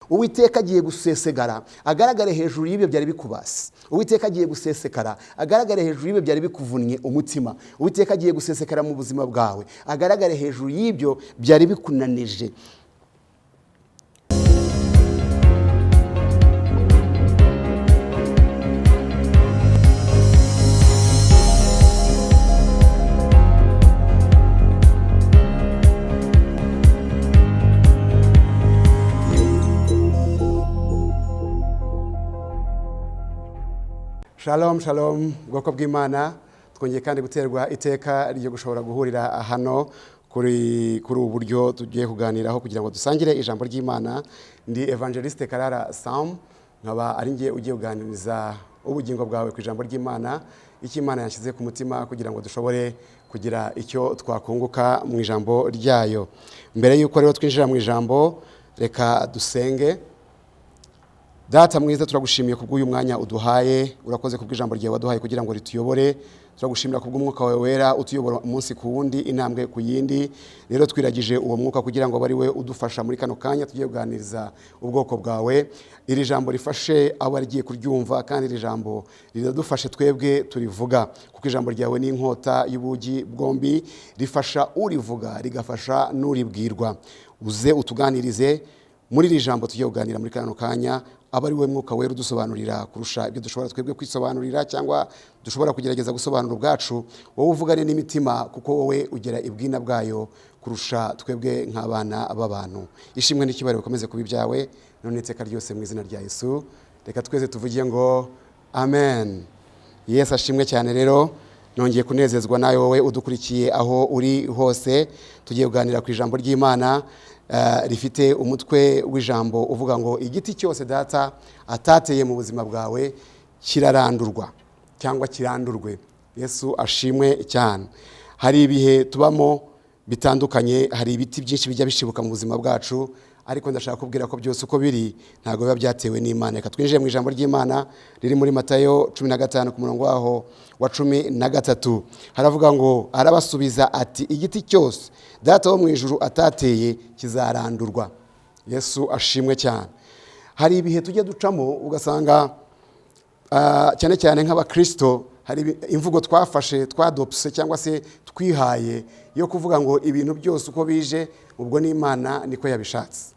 Uwiteka agiye gusesegara agaragare hejuru y'ibyo byari bikubase. Uwiteka agiye gusesekara agaragare hejuru y'ibyo byari bikuvunnye umutima. Uwiteka agiye gusesekara mu buzima bwawe agaragare hejuru y'ibyo byari bikunanije. Shalom shalom, bwoko bw'Imana. Twongeye kandi guterwa iteka ryo gushobora guhurira hano kuri ubu buryo tugiye kuganiraho kugira ngo dusangire ijambo ry'Imana. Ndi Evangeliste Karara Sam, nkaba ari njye ugiye kuganiriza ubugingo bwawe ku ijambo ry'Imana, icyo Imana yashyize ku mutima kugira ngo dushobore kugira icyo twakunguka mu ijambo ryayo. Mbere y'uko rero twinjira mu ijambo, reka dusenge. Data mwiza, turagushimiye kubw'uyu mwanya uduhaye. Urakoze kubw'ijambo ryawe waduhaye kugira ngo rituyobore. Turagushimira kubw'umwuka wawe wera utuyobora umunsi ku wundi, intambwe ku yindi. Rero twiragije uwo mwuka kugira ngo abe ari we udufasha muri kano kanya tugiye kuganiriza ubwoko bwawe. Iri jambo rifashe abo rigiye kuryumva, kandi iri jambo riradufashe twebwe turivuga, kuko ijambo ryawe ni inkota y'ubugi bwombi, rifasha urivuga rigafasha n'uribwirwa. Uze utuganirize muri iri jambo tugiye kuganira muri kano kanya, aba ari we mwuka wera udusobanurira kurusha ibyo dushobora twebwe kwisobanurira cyangwa dushobora kugerageza gusobanura ubwacu. Wowe uvugane n'imitima, kuko wowe ugera ibwina bwayo kurusha twebwe nk'abana b'abantu. Ishimwe n'icyubahiro bikomeze kuba ibyawe none iteka ryose mu izina rya Yesu. Reka twese tuvuge ngo amen. Yesu ashimwe cyane. Rero nongeye kunezezwa nawe wowe udukurikiye aho uri hose. Tugiye kuganira ku ijambo ry'Imana rifite umutwe w'ijambo uvuga ngo igiti cyose data atateye mu buzima bwawe kirarandurwa cyangwa kirandurwe. Yesu ashimwe cyane. Hari ibihe tubamo bitandukanye, hari ibiti byinshi bijya bishibuka mu buzima bwacu, ariko ndashaka kubwira ko byose uko biri ntabwo biba byatewe n'Imana. Reka twinjire mu ijambo ry'Imana riri muri Matayo 15 ku murongo waho wa 13. Haravuga ngo arabasubiza ati igiti cyose data wo mu ijuru atateye kizarandurwa. Yesu ashimwe cyane. Hari ibihe tujya ducamo ugasanga cyane cyane nk'abakristo hari imvugo twafashe, twadopse cyangwa se twihaye yo kuvuga ngo ibintu byose uko bije ubwo n'Imana niko yabishatse.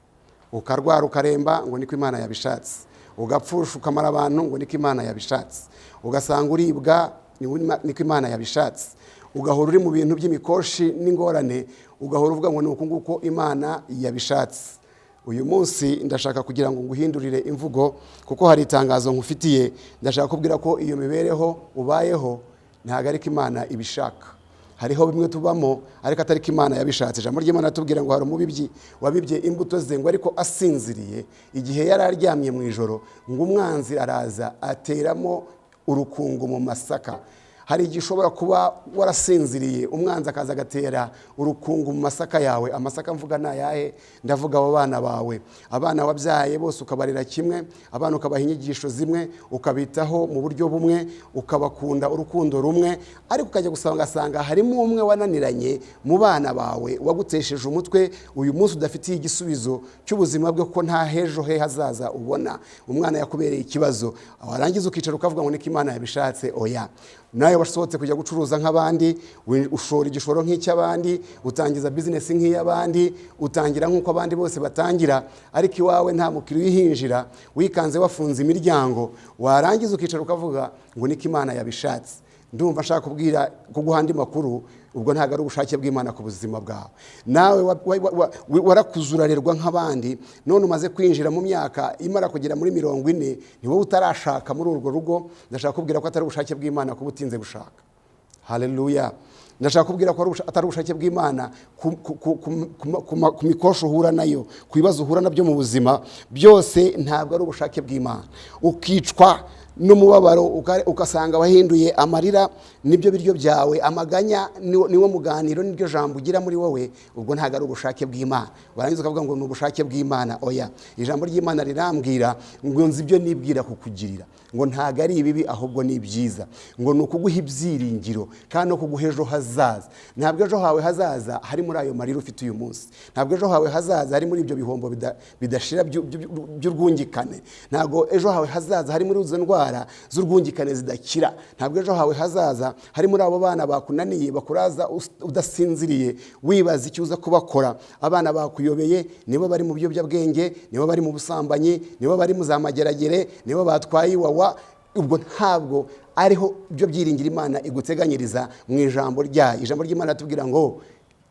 Ukarwara ukaremba ngo niko Imana yabishatse, ugapfusha ukamara abantu ngo niko Imana yabishatse, ugasanga uribwa niko Imana yabishatse, ugahora uri mu bintu by'imikoshi n'ingorane, ugahora uvuga ngo ni uku nguko Imana yabishatse. Uyu munsi ndashaka kugira ngo nguhindurire imvugo, kuko hari itangazo nkufitiye. Ndashaka kubwira ko iyo mibereho ubayeho ntabwo ariko Imana ibishaka. Hariho bimwe tubamo ariko atari ko Imana yabishatse. Ijambo ry'Imana ritubwira ngo hari umubibyi wabibye imbuto ze ngo ariko asinziriye, igihe yari aryamye mu ijoro ngo umwanzi araza ateramo urukungu mu masaka. Hari igihe ushobora kuba warasinziriye umwanzi akaza agatera urukungu mu masaka yawe. Amasaka mvuga ni ayahe? Ndavuga abo bana bawe, abana wabyaye bose ukabarera kimwe, abana ukabaha inyigisho zimwe, ukabitaho mu buryo bumwe, ukabakunda urukundo rumwe, ariko ukajya gusanga harimo umwe wananiranye mu bana bawe, wagutesheje umutwe, uyu munsi udafitiye igisubizo cy'ubuzima bwe kuko nta hejo he hazaza ubona. Umwana yakubereye ikibazo, warangiza ukicara ukavuga ngo niko Imana yabishatse. Oya, nawe wasohotse kujya gucuruza nk'abandi, ushora igishoro nk'icy'abandi, utangiza business nk'iy'abandi, utangira nk'uko abandi bose batangira, ariko iwawe nta mukiriya uhinjira, wikanze wafunze imiryango, warangiza ukicara ukavuga ngo niko Imana yabishatse. Ndumva nshaka kubwira kuguha andi makuru, ubwo ntabwo ari ubushake bw'Imana ku buzima bwawe. Nawe warakuzurarerwa nk'abandi, none umaze kwinjira mu myaka imara kugera muri 40, ni wowe utarashaka muri urwo rugo. Ndashaka kubwira ko atari ubushake bw'Imana kuba utinze gushaka. Haleluya. Ndashaka kubwira ko atari ubushake bw'Imana ku mikosho uhura nayo, ku bibazo uhura nabyo mu buzima, byose ntabwo ari ubushake bw'Imana. Ukicwa N'umubabaro ugasanga wahinduye amarira, nibyo biryo byawe, amaganya niwo muganiro, niryo jambo ugira muri wowe. Ubwo ntabwo ari ubushake bw'Imana. Warangiza ukavuga ngo ni ubushake bw'Imana. Oya, ijambo ry'Imana rirambwira ngo nzi ibyo nibwira kukugirira, ngo ntabwo ari ibibi ahubwo ni ibyiza, ngo ni ukuguha ibyiringiro kandi no kuguha ejo hazaza. Ntabwo ejo hawe hazaza hari muri ayo marira ufite uyu munsi, ntabwo ejo hawe hazaza hari muri ibyo bihombo bidashira by'urwungikane, ntabwo ejo hawe hazaza hari muri izo ndwara z'urwungikane zidakira, ntabwo ejo hawe hazaza hari muri abo bana bakunaniye bakuraza udasinziriye wibaza icyo uza kubakora. Abana bakuyobeye, nibo bari mu biyobyabwenge, nibo bari mu busambanyi, nibo bari mu za mageragere, nibo batwaye iwawa. Ubwo ntabwo ariho byo byiringira Imana iguteganyiriza mu ijambo ryayo. Ijambo ry'Imana ritubwira ngo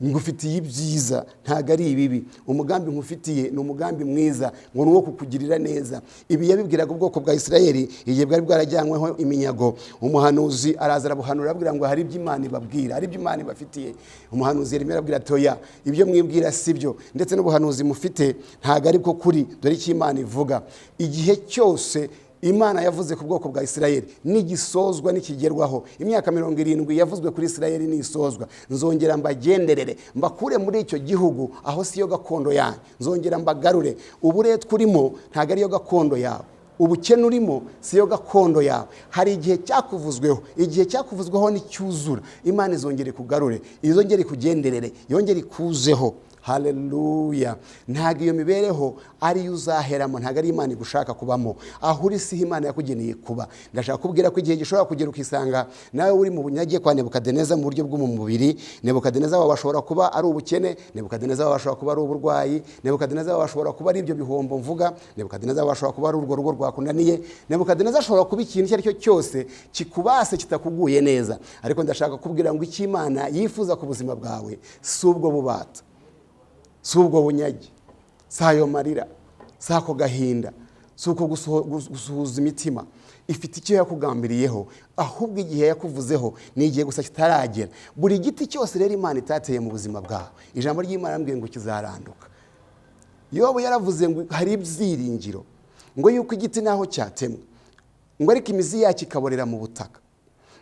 ngufitiye ibyiza, ntabwo ari ibibi. Umugambi nkufitiye ni umugambi mwiza, ngo ni uwo kukugirira neza. Ibi yabibwiraga ubwoko bwa Isirayeli igihe bwari bwarajyanyweho iminyago. Umuhanuzi araza arabuhanura, arababwira ngo hari ibyo Imana ibabwira, hari ibyo Imana ibafitiye. Umuhanuzi Yeremiya arababwira ati oya, ibyo mwibwira si byo, ndetse n'ubuhanuzi mufite ntabwo ari bwo kuri. Dore icyo Imana ivuga. Igihe cyose Imana yavuze ku bwoko bwa Isirayeli nigisozwa, nikigerwaho, imyaka 70 yavuzwe kuri Isirayeli nisozwa, nzongera mbagenderere mbakure muri icyo gihugu, aho siyo gakondo yanyu, nzongera mbagarure. Uburetwa urimo ntabwo ariyo gakondo yawe, ubukene urimo siyo gakondo yawe. Hari igihe cyakuvuzweho, igihe cyakuvuzweho nicyuzura, Imana izongera ikugarure, izongera ikugenderere, yongere ikuzeho. Haleluya. Ntabwo iyo mibereho ariyo uzaheramo, ntabwo ari Imana igushaka kubamo. Aho uri siho Imana yakugeneye kuba. Ndashaka kubwira ko igihe gishobora kugera ukisanga nawe uri mu bunyage kwa Nebukadineza mu buryo bw'umubiri. Nebukadineza wawe ashobora kuba ari ubukene, Nebukadineza wawe ashobora kuba ari uburwayi, Nebukadineza wawe ashobora kuba ari ibyo bihombo mvuga, Nebukadineza wawe ashobora kuba ari urwo rugo rwakunaniye, Nebukadineza ashobora kuba ikintu icyo ari cyo cyose kikubase kitakuguye neza. Ariko ndashaka kubwira ngo icyo Imana yifuza ku buzima bwawe si ubwo bubata, si ubwo bunyage, si ayo marira, si ako gahinda, si uko gusuhuza imitima. Ifite icyo yakugambiriyeho, ahubwo igihe yakuvuzeho ni igihe gusa kitaragera. Buri giti cyose rero Imana itateye mu buzima bwawe, ijambo ry'Imana rambwiye ngo kizaranduka. Yobu yaravuze ngo hari ibyiringiro, ngo yuko igiti naho cyatemwe, ngo ariko imizi yacyo ikaborera mu butaka,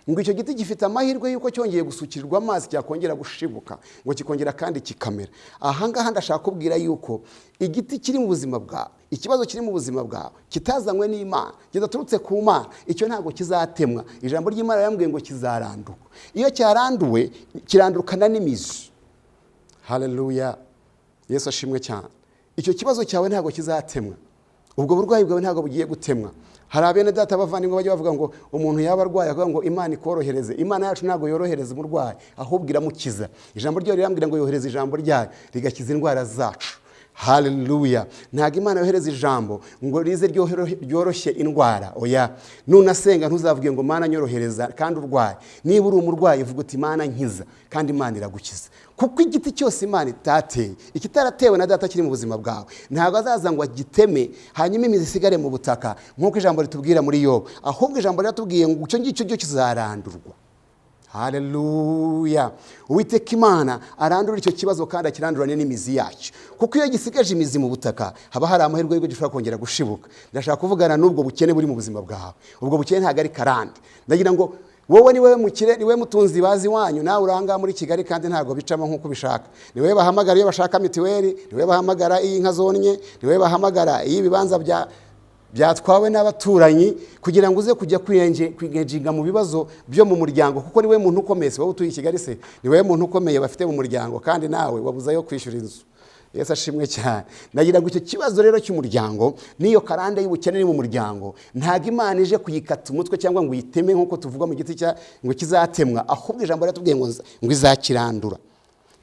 ngo icyo giti gifite amahirwe yuko cyongeye gusukirwa amazi cyakongera gushibuka, ngo kikongera kandi kikamera. Aha ngaha ndashaka kubwira yuko igiti kiri mu buzima bwawe, ikibazo kiri mu buzima bwawe kitazanywe n'Imana, kidaturutse ku Mana, icyo ntabwo kizatemwa. Ijambo ry'Imana yambwiye ngo kizaranduka. Iyo cyaranduwe kirandukana n'imizi. Haleluya, Yesu ashimwe cyane. Icyo kibazo cyawe ntabwo kizatemwa, ubwo burwayi bwawe ntabwo bugiye gutemwa. Hari abene data bavandimwe bajya bavuga ngo umuntu yaba arwaye akavuga ngo Imana ikorohereze. Imana yacu ntabwo yorohereza umurwayi, ahubwo iramukiza. Ijambo ryayo rirambwira ngo yohereza ijambo ryayo rigakiza indwara zacu. Haleluya. Ntabwo Imana yohereza ijambo ngo rize ryoroshye indwara. Oya, nunasenga ntuzavuge ngo Mana nyorohereza kandi urwaye. Niba uri umurwayi vuga uti Mana nkiza, kandi Imana iragukiza. Kuko igiti cyose Imana itateye, ikitaratewe na data kiri mu buzima bwawe, ntabwo azaza ngo agiteme hanyuma imizi isigare mu butaka, nk'uko ijambo ritubwira muri Yobu. Ahubwo ijambo riratubwiye ngo icyo ngicyo cyo kizarandurwa. Haleluya. Uwiteka Imana arandura icyo kibazo kandi akirandurane n'imizi yacyo. Kuko iyo gisigaje imizi mu butaka haba hari amahirwe y'uko gishobora kongera gushibuka. Ndashaka kuvugana n'ubwo bukene buri mu buzima bwawe. Ubwo bukene ntabwo ari karande. Ndagira ngo wowe ni wowe mukire, ni wowe mutunzi bazi wanyu, nawe uranga muri Kigali kandi ntabwo bicamo nk'uko ubishaka. Ni wowe bahamagara iyo bashaka mitiweli, ni wowe bahamagara iyo inka zonnye, ni wowe bahamagara iyo ibibanza byatwawe n'abaturanyi, kugira ngo uze kujya kwigenga mu bibazo byo mu muryango, kuko ni wowe muntu ukomeye. Si wowe utuye i Kigali se, ni wowe muntu ukomeye bafite mu muryango, kandi nawe wabuzayo kwishyura inzu. Yesu ashimwe cyane. Ndagira ngo icyo kibazo rero cy'umuryango n'iyo karande y'ubukene iri mu muryango, ntabwo Imana ije kuyikata umutwe cyangwa ngo uyiteme nk'uko tuvuga mu giti cya ngo kizatemwa, ahubwo ijambo riratubwiye ngo izakirandura,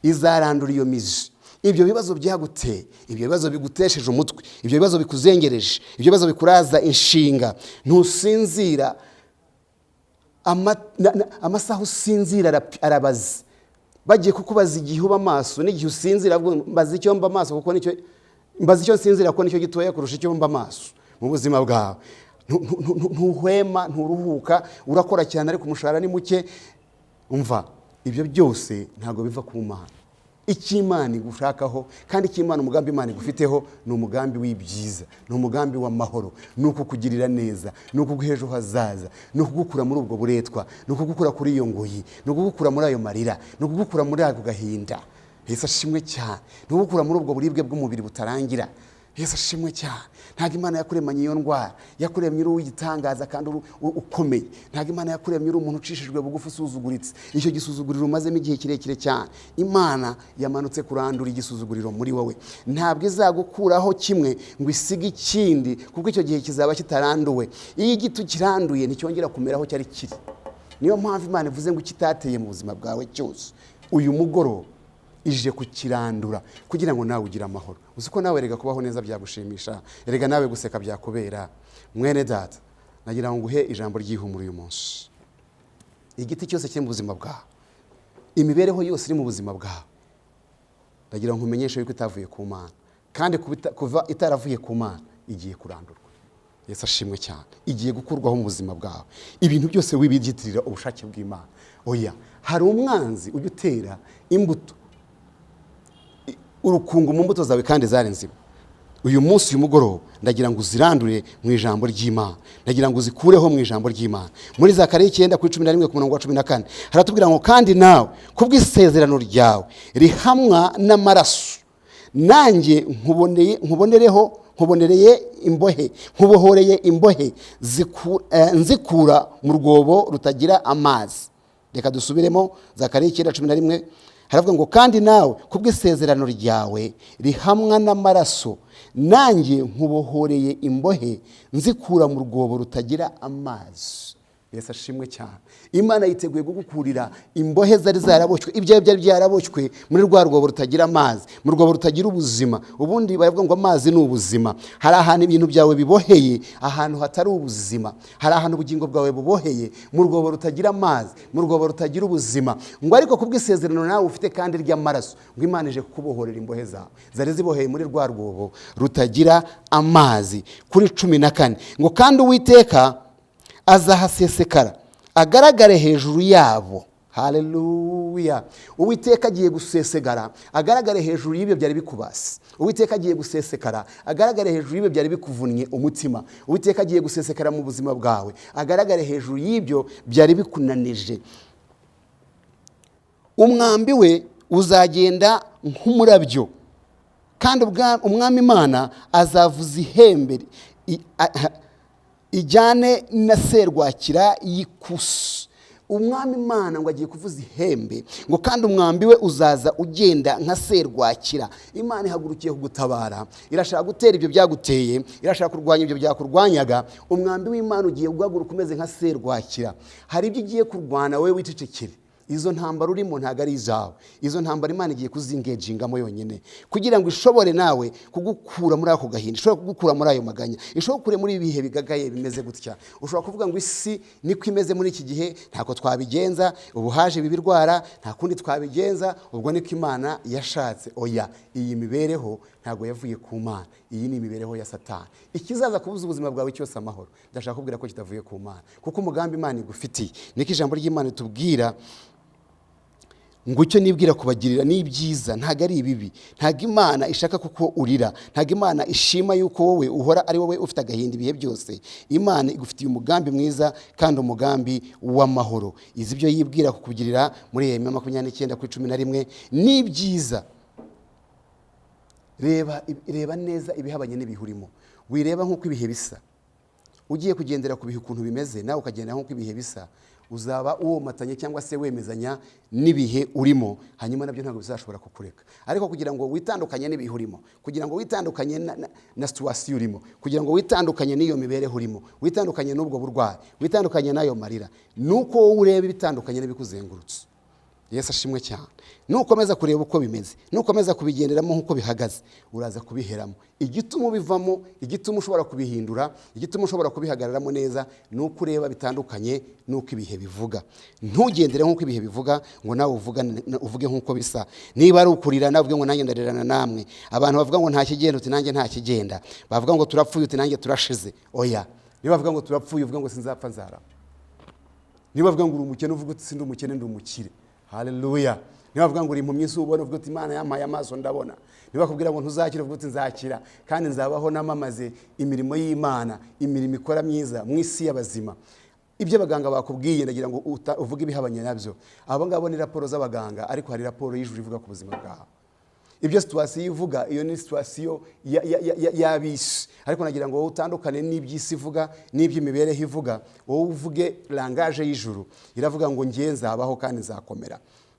izarandura iyo mizi. Ibyo bibazo byaguteye, ibyo bibazo bigutesheje umutwe, ibyo bibazo bikuzengereje, ibyo bibazo bikuraza inshinga, ntusinzira, amasaha usinzira arabaza. Bagiye kukubaza igihe uba maso n'igihe usinzira, bavuga ngo mbaza icyo mba maso kuko nicyo, mbaza icyo nsinzira kuko nicyo gitoya kurusha icyo mba maso mu buzima bwawe. Ntuhwema, nturuhuka, urakora cyane ariko umushahara ni muke. Umva, ibyo byose ntabwo biva ku Mana. Icyo Imana igushakaho kandi icyo Imana, umugambi Imana igufiteho ni umugambi w'ibyiza, ni umugambi w'amahoro, ni ukukugirira neza, ni ukuguha ejo hazaza, ni ukugukura muri ubwo buretwa, ni ukugukura kuri iyo ngoyi, ni ukugukura muri ayo marira, ni ukugukura muri ako gahinda. Yesu ashimwe cyane. Ni ukugukura muri ubwo buribwe bw'umubiri butarangira. Yesu ashimwe cyane. Ntabwo Imana yakuremanye iyo ndwara, yakuremye uri uw'igitangaza kandi uri ukomeye. Ntabwo Imana yakuremye uri umuntu ucishijwe bugufi, usuzuguritse. Icyo gisuzuguriro umazemo igihe kirekire cyane, Imana yamanutse kurandura igisuzuguriro muri wowe. Ntabwo izagukuraho kimwe ngo isige ikindi, kuko icyo gihe kizaba kitaranduwe. Iyo igiti kiranduye nticyongera kumera aho cyari kiri. Niyo mpamvu Imana ivuze ngo ikitateye mu buzima bwawe cyose uyu mugoroba ije kukirandura kugira ngo nawe ugire amahoro. Uzi ko nawe erega kubaho neza byagushimisha, erega nawe guseka byakubera. Mwene data, nagira ngo nguhe ijambo ry'ihumure uyu munsi. Igiti cyose kiri mu buzima bwawe, imibereho yose iri mu buzima bwawe, ndagira ngo nkumenyeshe yuko itavuye ku Mana, kandi kuva itaravuye ku Mana igiye kurandurwa. Yesu ashimwe cyane. Igiye gukurwaho mu buzima bwawe. Ibintu byose wibyitirira ubushake bw'Imana, oya. Hari umwanzi ujya utera imbuto, urukungu mu mbuto zawe kandi zari nzima. Uyu munsi, uyu mugoroba, ndagira ngo uzirandure mu ijambo ry'Imana, ndagira ngo uzikureho mu ijambo ry'Imana. Muri Zakariya 9:11 ku murongo wa 14 haratubwira ngo: "Kandi nawe, kubw'isezerano ryawe rihamwa n'amaraso, nanjye nkuboneye, nkubonereho, nkubonereye imbohe, nkubohoreye imbohe nzikura mu rwobo rutagira amazi." Reka dusubiremo Zakariya 9:11. Haravuga ngo: "Kandi nawe, kubw'isezerano ryawe rihamwa n'amaraso, nanjye nkubohoreye imbohe nzikura mu rwobo rutagira amazi." Yesu ashimwe cyane. Imana yiteguye kugukurira imbohe zari zaraboshywe, ibyawe byari byaraboshywe muri rwa rwobo rutagira amazi, mu rwobo rutagira ubuzima. Ubundi baravuga ngo amazi ni ubuzima. Hari ahantu ibintu byawe biboheye, ahantu hatari ubuzima. Hari ahantu ubugingo bwawe buboheye, mu rwobo rutagira amazi, mu rwobo rutagira ubuzima. Ngo ariko kubw'isezerano nawe ufite kandi ry'amaraso, ngo Imana ije kukubohorera imbohe zawe zari ziboheye muri rwa rwobo rutagira amazi. Kuri 14 ngo: "Kandi Uwiteka azahasesekara agaragare hejuru yabo." Haleluya! Uwiteka agiye gusesegara agaragare hejuru y'ibyo byari bikubase. Uwiteka agiye gusesekara agaragare hejuru y'ibyo byari bikuvunnye umutima. Uwiteka agiye gusesekara mu buzima bwawe agaragare hejuru y'ibyo byari bikunanije. "Umwambi we uzagenda nk'umurabyo, kandi Umwami Imana azavuza ihembe ijyane na serwakira y'ikusi." Umwami Imana ngo agiye kuvuza ihembe, ngo kandi umwambi we uzaza ugenda nka serwakira. Imana ihagurukiye kugutabara, irashaka gutera ibyo byaguteye, irashaka kurwanya ibyo byakurwanyaga. Umwambi w'Imana ugiye guhaguruka umeze nka serwakira. Hari ibyo ugiye kurwana wowe wicecekere. Izo ntambara urimo ntabwo ari izawe. Izo ntambara Imana igiye kuzingejingamo yonyine kugira ngo ishobore nawe kugukura muri ako gahinda, ishobore kugukura muri ayo maganya, ishobore kugukura muri ibi bihe bigagaye bimeze gutya. Ushobora kuvuga ngo isi niko imeze muri iki gihe, ntako twabigenza, ubu haje ibi birwara, nta kundi twabigenza, ubwo niko Imana yashatse. Oya, iyi mibereho ntabwo yavuye ku Mana, iyi ni imibereho ya Satani. Ikizaza kubuza ubuzima bwawe cyose amahoro, ndashaka kubwira ko kitavuye ku Mana, kuko umugambi Imana igufitiye, niko ijambo ry'Imana ritubwira ngo: "Icyo nibwira kubagirira ni ibyiza, ntabwo ari ibibi." Ntabwo Imana ishaka kuko urira, ntabwo Imana ishima yuko wowe uhora ari wowe ufite agahinda ibihe byose. Imana igufitiye umugambi mwiza kandi umugambi w'amahoro. Izi ibyo yibwira kukugirira muri Yeremiya 29:11 ni ibyiza. Reba neza ibihabanye n'ibihe urimo, wireba nk'uko ibihe bisa. Ugiye kugendera ku bihe ukuntu bimeze, nawe ukagenda nk'uko ibihe bisa, uzaba uwomatanye cyangwa se wemezanya n'ibihe urimo, hanyuma nabyo ntabwo bizashobora kukureka. Ariko kugira ngo witandukanye n'ibihe urimo, kugira ngo witandukanye na situation urimo, kugira ngo witandukanye n'iyo mibereho urimo, witandukanye n'ubwo burwayi, witandukanye n'ayo marira, nuko wowe ureba ibitandukanye n'ibikuzengurutse. Yesu ashimwe cyane. Nukomeza kureba uko bimeze, nukomeza kubigenderamo nk'uko bihagaze, uraza kubiheramo. Igituma ubivamo, igituma ushobora kubihindura, igituma ushobora kubihagararamo neza, ni uko ureba bitandukanye n'uko ibihe bivuga. Ntugendere nk'uko ibihe bivuga ngo nawe uvuge nk'uko bisa. Niba ari ukurira, nawe uvuge ngo nanjye ndarirana namwe. Abantu bavuga ngo nta kigenda, uti nanjye nta kigenda. Bavuga ngo turapfuye, uti nanjye turashize. Oya, niba bavuga ngo turapfuye, uvuge ngo sinzapfa nzarama. Niba bavuga ngo uri umukene, uvuge uti sindi umukene, ndi umukire. Haleluya. Niba bavuga ngo uri impumyi si ubona, uvuga uti Imana yampaye amaso ndabona. Niba bakubwira ngo ntuzakira, uvuga uti nzakira kandi nzabaho namamaze imirimo y'Imana, imirimo ikora myiza mu isi y'abazima. Ibyo abaganga bakubwiye ndagira ngo uvuge ibihabanye nabyo. Abo ngabo ni raporo z'abaganga, ariko hari raporo y'ijuru ivuga ku buzima bwawe. Ibyo situation ivuga, iyo ni situation y'ab'isi, ariko nagira ngo wowe utandukane n'iby'isi ivuga n'iby'imibereho ivuga, wowe uvuge langage y'ijuru iravuga ngo ngiye nzabaho kandi nzakomera.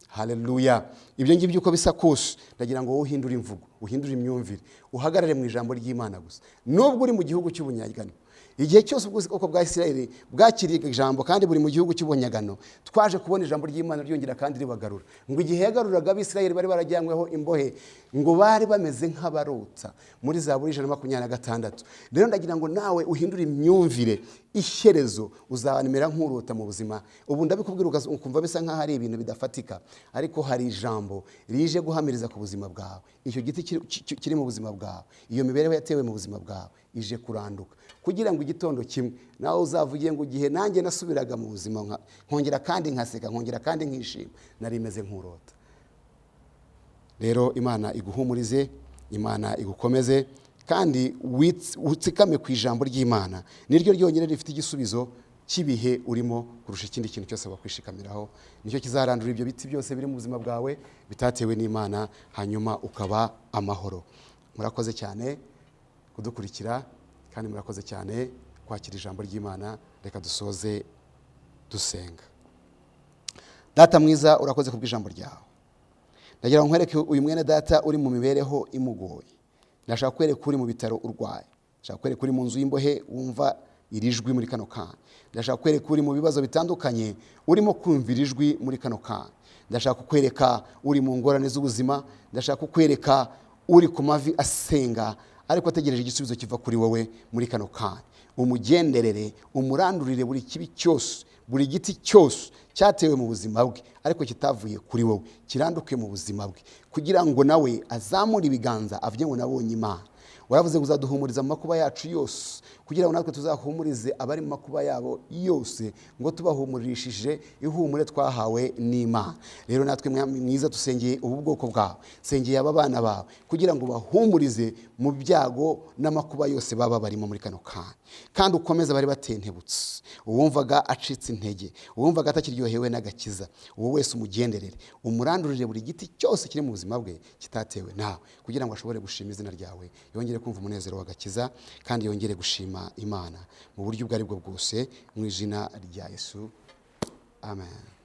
Haleluya! Ibyo ngibyo uko bisa kose, ndagira ngo wowe uhindure imvugo, uhindure imyumvire, uhagarare mu ijambo ry'Imana gusa. Nubwo uri mu gihugu cy'ubunyagano, igihe cyose ubwoko bwa Isirayeli bwakiriye ijambo kandi buri mu gihugu cy'ubunyagano, twaje kubona ijambo ry'Imana ryongera kandi ribagarura. Ngo igihe yagaruraga Abisirayeli bari barajyanyweho imbohe, ngo bari bameze nk'abarota, muri Zaburi 126. Rero ndagira ngo nawe uhindure imyumvire, ishyerezo uzamera nk'urota mu buzima. Ubu ndabikubwira ukumva bisa nk'aho ari ibintu bidafatika, ariko hari ijambo rije guhamiriza ku buzima bwawe. Icyo giti kiri mu buzima bwawe, iyo mibereho yatewe mu buzima bwawe ije kuranduka, kugira ngo igitondo kimwe nawe uzavuge ngo igihe nanjye nasubiraga mu buzima nkongera kandi nkaseka, nkongera kandi nkishima, nari meze nk'urota. Rero Imana iguhumurize, Imana igukomeze, kandi utsikame ku ijambo ry'Imana. Niryo ryonyine rifite igisubizo cy'ibihe urimo kurusha ikindi kintu cyose wakwishikamiraho. Nicyo kizarandura ibyo biti byose biri mu buzima bwawe bitatewe n'Imana, hanyuma ukaba amahoro. Murakoze cyane kudukurikira, kandi murakoze cyane kwakira ijambo ry'Imana. Reka dusoze dusenga. Data mwiza, urakoze kubw'ijambo ryawe. Ndagira ngo nkwereke uyu mwene data uri mu mibereho imugoye. Ndashaka kwereka uri mu bitaro urwaye, ndashaka kwereka uri mu nzu y'imbohe wumva iri jwi muri kano kanya, ndashaka kwereka uri mu bibazo bitandukanye urimo kumva iri jwi muri kano kanya, ndashaka kukwereka uri mu ngorane z'ubuzima, ndashaka kukwereka uri ku mavi asenga ariko ategereje igisubizo kiva kuri wowe muri kano kanya. Umugenderere, umurandurire buri kibi cyose, buri giti cyose cyatewe mu buzima bwe ariko kitavuye kuri wowe, kiranduke mu buzima bwe, kugira ngo nawe azamure ibiganza avuge ngo nabonye Imana. Waravuze ngo uzaduhumuriza mu makuba yacu yose, kugira ngo natwe tuzahumurize abari mu makuba yabo yose, ngo tubahumurishije ihumure twahawe n'Imana. Rero natwe Mwami mwiza, dusengeye ubu bwoko bwawe, sengeye aba bana bawe, kugira ngo bahumurize mu byago n'amakuba yose baba barimo muri kano kanya, kandi ukomeze abari batentebutse, uwumvaga acitse intege, uwumvaga atakiryohewe n'agakiza, uwo wese umugenderere, umurandurire buri giti cyose kiri mu buzima bwe kitatewe nawe, kugira ngo ashobore gushima izina ryawe, yongere kumva umunezero w'agakiza, kandi yongere gushima Imana mu buryo ubwo ari bwo bwose, mu izina rya Yesu, amen.